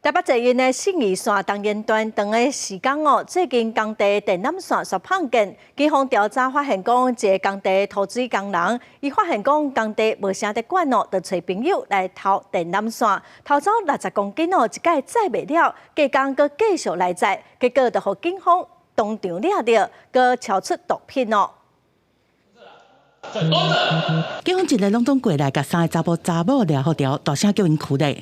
台北捷運的信義線東延段長的時間哦，最近工地電纜線煞碰見，警方調查發現講，一个工地塗水工人，伊發現講工地無啥咧管哦，就揣朋友來偷電纜線，偷走60公斤哦，一擺載袂了，隔工閣繼續來載，結果就予警方當場掠著，閣搜出毒品哦。警方一个攏總過來，共三个查埔查某掠予牢，大聲叫𪜶拘咧。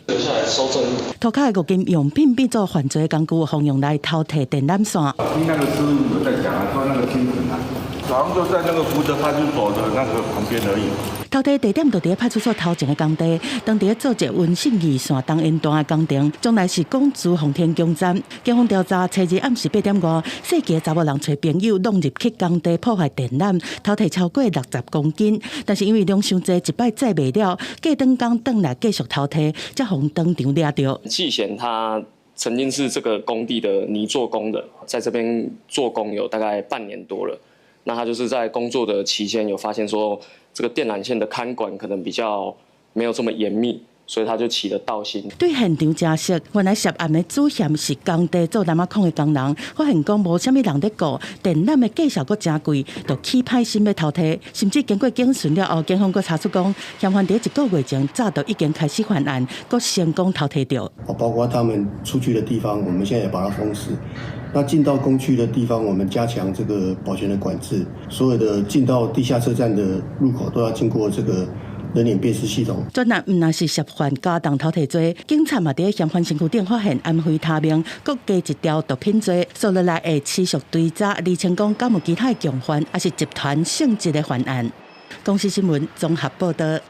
塗跤的五金用品變做犯罪工具，運用來偷提電纜線。聽那個師傅有在講啊，說那個清晨啊，早上就在那個福德派出所的那個旁邊而已。偷提地點就佇派出所頭前的工地，當佇做捷運信義線東延段的工程，將來是港自奉天宮站。警方調查，初二暗時8點外，細個查某人揣朋友弄入去工地破壞電纜，偷提超過60公斤。但是因為量傷濟，一擺載袂了，隔轉工轉來繼續偷提，才予當場掠著。季賢他曾經是這個工地的泥作工人，在這邊做工有大概半年多了。那他就是在工作的期間有發現說，這個電纜線的看管可能比較沒有這麼嚴密，所以他就起了盜心。對現場證實，原來涉案的主嫌是工地做纜仔孔的工人，發現講無啥物人咧顧，電纜的價數閣誠貴，就起歹心欲偷提，甚至經過警詢了後，警方閣查出講，嫌犯佇一個月前早就已經開始犯案，閣成功偷提著。包括他們出去的地方，我們現在也把它封死。那進到工區的地方，我們加強這個保全的管制，所有的進到地下車站的入口都要經過這個人臉辨識系統。專案毋但是涉犯加重偷提罪，警察嘛佇嫌犯身軀頂發現安非他命，閣加一條毒品罪，紲落來會持續追查，釐清講敢有其他的共犯，抑是集團性質的犯案。公視新聞綜合報導。